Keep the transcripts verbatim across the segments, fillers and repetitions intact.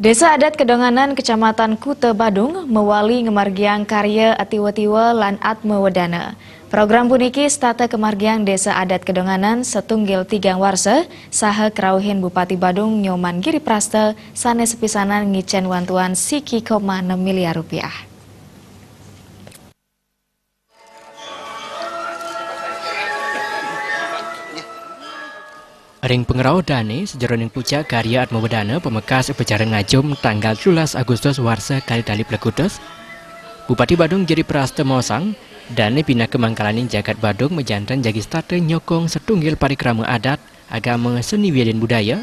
Desa Adat Kedonganan, Kecamatan Kuta Badung, mawali ngamargiang karya atiwa-tiwa lan atmawedana. Program puniki setata kamargiang Desa Adat Kedonganan satunggil tigang warsa saha krauhin Bupati Badung Nyoman Giri Prasta sane sepisanan ngicen wantuan siki koma enam miliar rupiah. Ring pangrauh dane sajeroning pucak karya atmawedana pamekas upacara ngajum tanggal telulas Agustus warsa kalih tali plekutus, Bupati Badung Giri Prasta maosang, dane pinaka mangkalaning jagat Badung majanten jagi setata nyokong satunggil parikrama adat, agama, seni wiadin budaya,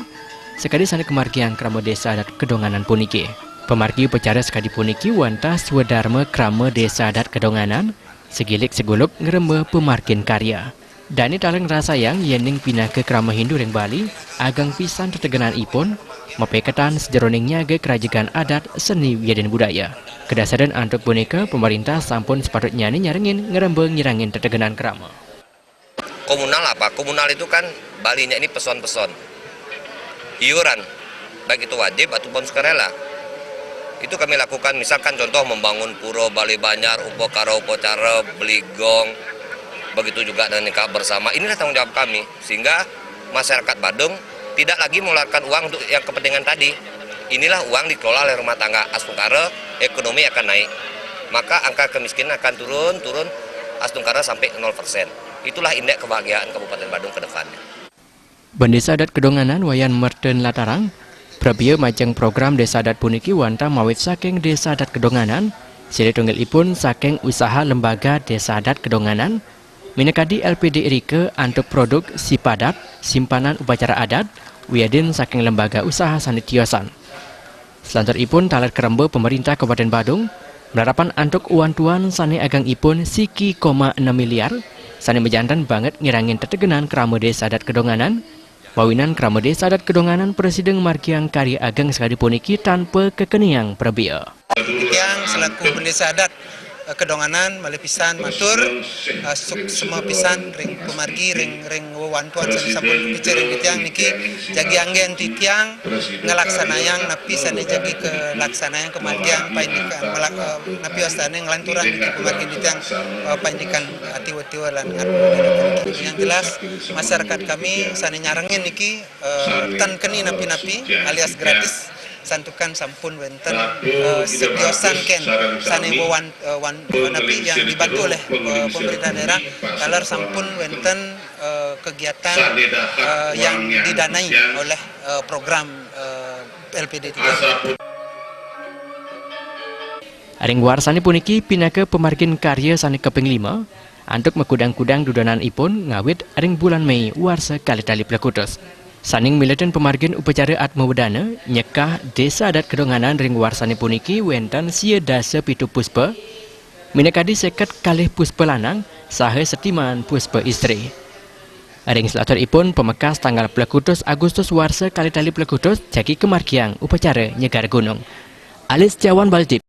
sakadi sane kamargiang krama Desa Adat Kedonganan puniki. Pamargi upacara sakadi puniki wantah swadarma krama Desa Adat Kedonganan, sagilik saguluk ngremba pamargin karya. Dane taler ngrasayang yening pinaka krama Hindu ring Bali, ageng pisan tetegenanipun, mapaiketan sajeroning nyaga karajegan adat, seni wiadin budaya. Kadasarin antuk punika, pamarintah sampun sapatutnyane nyarengin ngremba ngirangin tetegenan krama. Komunal apa? Komunal itu kan Balinya ini peson-peson. Iuran, baik itu wajib ataupun sukarela. Itu kami lakukan, misalkan contoh membangun pura, balai banjar, upakara, upacara, beli gong, begitu juga dengan nikah bersama. Inilah tanggung jawab kami, sehingga masyarakat Badung tidak lagi mengeluarkan uang untuk yang kepentingan tadi. Inilah uang dikelola oleh rumah tangga, astungkara ekonomi akan naik. Maka angka kemiskinan akan turun, turun astungkara sampai nol persen. Itulah indeks kebahagiaan Kabupaten Badung ke depannya. Bendesa Adat Kedonganan Wayan Merten latarang, prabia majeng program Desa Adat puniki wantah mawit saking Desa Adat Kedonganan, silih tunggilipun saking usaha lembaga Desa Adat Kedonganan, minakadi L P D Rika antuk produk Sipadat, simpanan upacara adat, wiadin saking lembaga usaha sane tiosan. Salanturipun taler karemba pamarintah Kabupaten Badung, malarapan antuk wantuan sane agengipun siki koma enam miliar, sane majanten banget ngirangin tetegenan krama Desa Adat Kedonganan, mawinan krama Desa Adat Kedonganan prasida ngamargiang karya ageng sakadi puniki tanpa kakeniang prabia. Titiang selaku bendesa adat, eh, Kedonganan malih pisan matur, eh, suksma pisan ring pamargi, ring, ring wewantuan sane sampun kapica ring titiang niki, jagi anggen titiang nglaksanayang napi sane jagi kalaksanayang kamargiang paindikan, malak-, eh, napi wastane nglanturang niki pamargi titiang, eh, paindikan atiwa-tiwa lan atmawedana. Yang jelas, masyarakat kami sane nyarengin niki, eh, tan keni napi-napi alias gratis, santukan sampun wenten, eh, setiosan ken sane wewan-, eh, wan-, napi yang dibantu oleh, eh, pemerintah daerah, taler sampun wenten, eh, kegiatan, eh, yang didanai oleh, eh, program, eh, L P D tiga. Ring warsane puniki pinaka pamargin karya sane kaping lima, antuk makudang-kudang dudonan ipun ngawit ring bulan Mei warsa kalih tali plekutus. Saning miletin pamargin upacara atmawedana nyekah Desa Adat Kedonganan ring warsane puniki wenten sia dasa pitu puspa, minakadi seket kalih puspa lanang saha setiman puspa istri. Ring salanturipun pamekas tanggal plekutus Agustus warsa kalih tali plekutus jagi kamargiang upacara nyegar gunung. Alis Jawan Baldip.